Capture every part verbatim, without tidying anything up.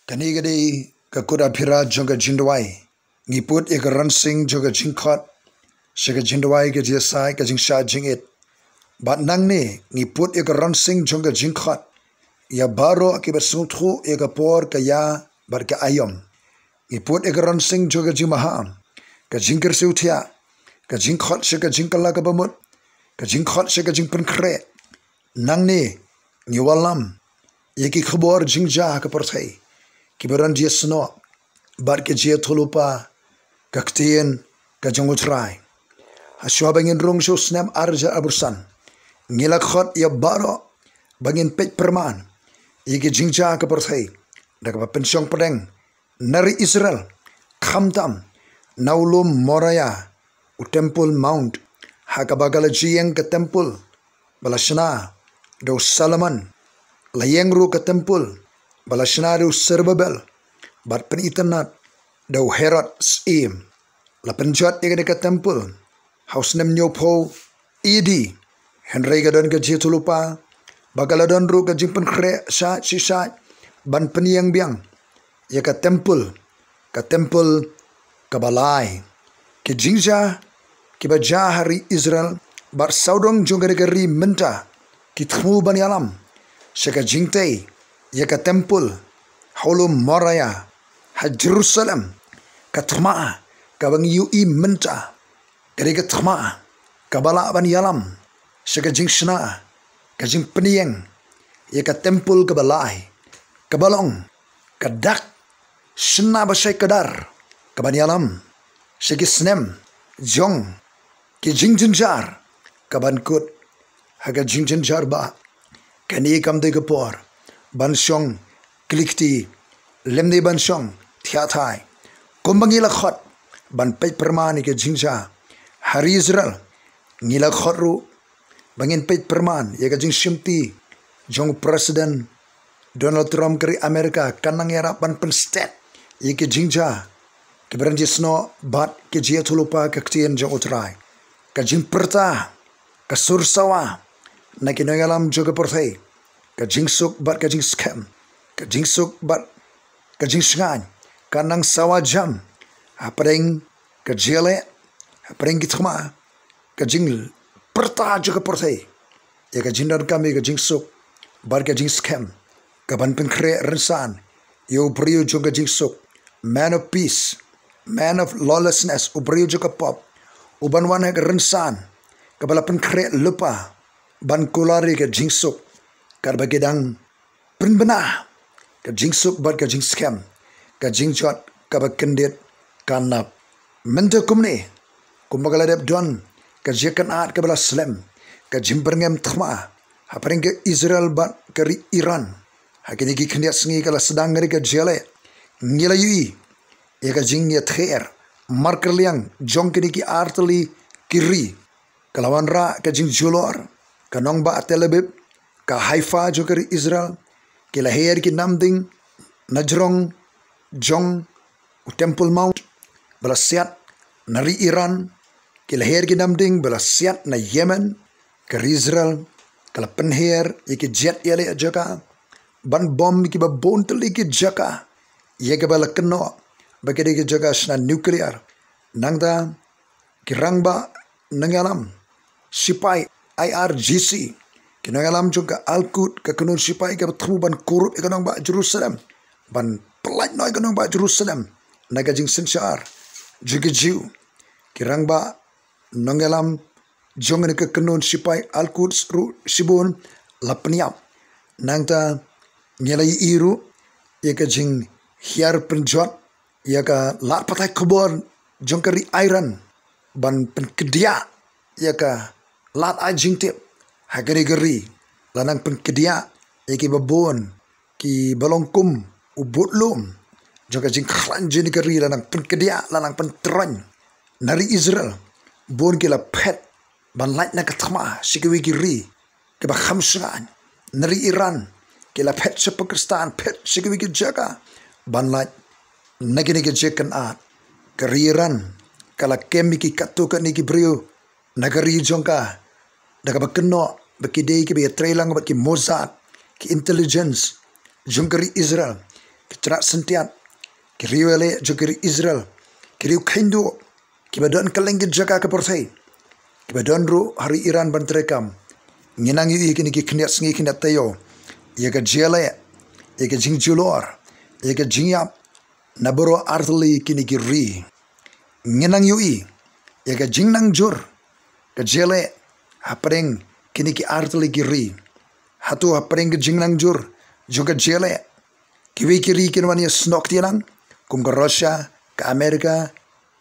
Kane ka dei ka kut aphira jong ka jingduwai. Ngi put ïa ka ronsing jong ka jingkhot sha ka jingduwai, ka jingïasaid, ka jingshah jingit. Bad nangne ngi put ïa ka ronsing jong ka jingkhot ïa baroh kiba sngewthuh ïa ka por, ka ïa bad ka aïom. Ngi put ïa ka ronsing jong ka jingmaham, ka jingkyrsiew thiah, ka jingkhot sha ka jingkylla kaba mut, ka jingkhot sha ka jingpynkhreh. Nangne ngi wallam ïa ki khubor jingjia ha ka pyrthei kiba don jingïasnoh bad ka jingïathuhlypa ka ktien ka jong U Trai. Hashwa ba ngin rung sha u snem ar hajar arphew san, ngi la khot ïa baroh ba ngin peit pyrman ïa ki jingjia ha ka pyrthei da kaba pynshong pdeng na ri Israel, khamtam na u lum Moria, u Temple Mount, ha kaba ka la ju ïeng ka temple ba la shna da u Solomon. La ïeng ruh ka temple ba la shna da u Zerubbabel bad pynitynnad da u Herod syiem. La pynjot ïa kane ka temple ha u snem hynñiewphew A D. Hynrei ka don ka jingïathuhlypa ba ka la don ruh ka jingpynkhreh shait shi shait ban pynïeng biang ïa ka temple, ka temple kaba lai. Ki jingjia kiba jia ha ri Israel bad sawdong jong kane ka ri mynta ki thmu ban ïalam sha ka jingtei ïa ka temple ha u lum Moria ha Jerusalem. Ka thma kaba ngi ïohi mynta ka dei ka thma kaba lah ban ïalam sha ka jingshna, ka jingpynïeng ïa ka temple kaba lai, kaba long ka dak shna ba shai kdar kaban ïalam sha ki snem jong ki jingjynjar kaban kut ha ka jingjynjar. Bad kane kam dei ka por ban shong kli kti lymne ban shong thiah thai. Kumba ngi la khot ban peit pyrman ïa ka jingjia ha ri Israel, ngi la khot ruh ba ngin peit pyrman ïa ka jingshimti jong u President Donald Trump ka ri Amerika, kan nang ïarap ban pynstet ïa ki jingjia kiba don jingïasnoh bad ki jingïathuhlypa ka ktien jong U Trai. Ka jingpyrta ka sur sawa na ki nongïalam jong ka pyrthei, ka jingsuk bad ka jingskhem, ka jingsuk bad ka jingshngaiñ kan nang sawa jam hapdeng ka jingïaleh, hapdeng ki thma, ka jingpyrta jong ka pyrthei ïa ka jingdonkam ïa ka jingsuk bad ka jingskhem, kaban pynkhreh rynsan ïa u briew jong ka jingsuk, man of peace, man of lawlessness, u briew jong ka pop, uban wan ha ka rynsan kaba la pynkhreh lypa ban kular ïa ka jingsuk, katba ki dang pynbna ka jingsuk bad ka jingskhem, ka jingjot kaba kyndit kan nap. Mynta kumne, kumba ka la dep don ka jingkynad kaba la slem, ka jingbyrngem thma hapdeng ka Israel bad ka ri Iran ha kine ki khyndiat sngi, ka la sdang ïa ka jingïaleh, ngi la ïohi ïa ka jingïather markylliang jong kine ki artylli ki ri. Ka la wanrah ka jingjulor ka nongbah Tel Aviv, ka Haifa jong ka ri Israel. Ki la her ki namding na jrong jong u Temple Mount ba la siat na ri Iran. Ki la her ki namding ba la siat na Yemen. Ka ri Israel ka la pynher ïa ki jet ïaleh jaka ban bom ïa kiba bun tylli ki jaka, ïa kaba la kynnoh ba ki dei ki jaka shna nuclear. Nangta ki rangbah nongïalam sipai I R G C, ki nongïalam jong ka Al-Quds, ka kynhun sipai kaba thmu ban kurup ïa ka nongbah Jerusalem, ban pyllait noh ïa ka nongbah Jerusalem na ka jingsynshar jong ki Jiw. Ki rangbah nongïalam jong kane ka kynhun sipai Al-Quds ruh shibun la pynïap. Nangta ngi la ïohi ruh ïa ka jinghiar pynjot ïa ka lad pathai khubor jong ka ri Iran ban pynkdiah ïa ka lad ai jingtip ha kane ka ri, la nang pynkdiah ïa kiba bun kiba long kum u budlum jong ka jingkhlaiñ jong kane ka ri, la nang pynkdiah, la nang pyntroiñ. Na ri Israel bun ki la phet ban lait na ka thma sha kiwei ki ri kiba kham shngaiñ. Na ri Iran ki la phet sha Pakistan, phet sha kiwei ki jaka ban lait na kine ki jingkynad. Ka ri Iran ka la kem ïa ki katto katne ki briew na ka ri jong ka da kaba kynnoh ba ki dei kiba ïatreilang bad ki Mossad, ki intelligence jong ka ri Israel. ki tnat syntiat, ki riew ïaleh jong ki ri Israel, ki riew kheiñ duh, kiba don kylleng ki jaka ka pyrthei, kiba don ruh ha ri Iran ban treikam. Ngi nang ïohi kine ki khyndiat sngi khyndiat taïew ïa ka jingïaleh, ïa ka jingjulor, ïa ka jingïap na baroh artylli kine ki ri. Ngi nang ïohi ïa ka jingnang jur ka jingïaleh hapdeng kine ki artylli ki ri. Hato hapdeng ka jingnang jur jong ka jingïaleh, kiwei ki ri kin wan ïasnoh kti lang, kum ka Russia, ka America,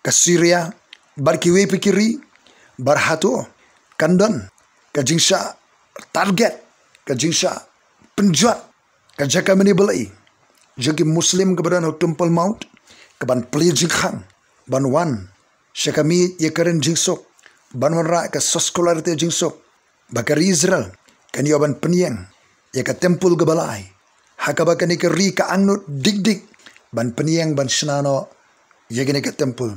ka Syria, bad kiwei pat ki ri? Bad hato kan don ka jingshah target, ka jingshah pynjot ka jaka mane balei jong ki Muslim kaba don ha Temple Mount, kaban plie jingkhang ban wan sha ka miej ïakren jingsuk, ban wanrah ka soskular te jingsuk, ba ka ri Israel kan ïoh ban pynïeng ïa ka temple kaba lai, ha kaba kane ka ri ka angnud dik dik ban pynïeng ban shna noh ïa kane ka temple.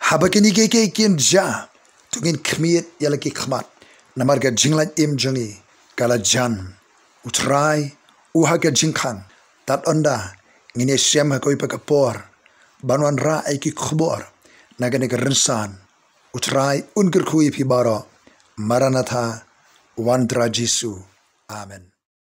Haba kine kiei kiei kin jia, to ngin khmied ïa la ki khmat, namar ka jinglait im jong ngi ka la jan. U Trai u ha ka jingkhang, tad ynda ngin ïashem ha kawei pat ka por ban wanrah ïa ki khubor na kane ka rynsan. U Trai un kyrkhu ïa phi baroh. Maranatha, wan Trai Jisu. Amen.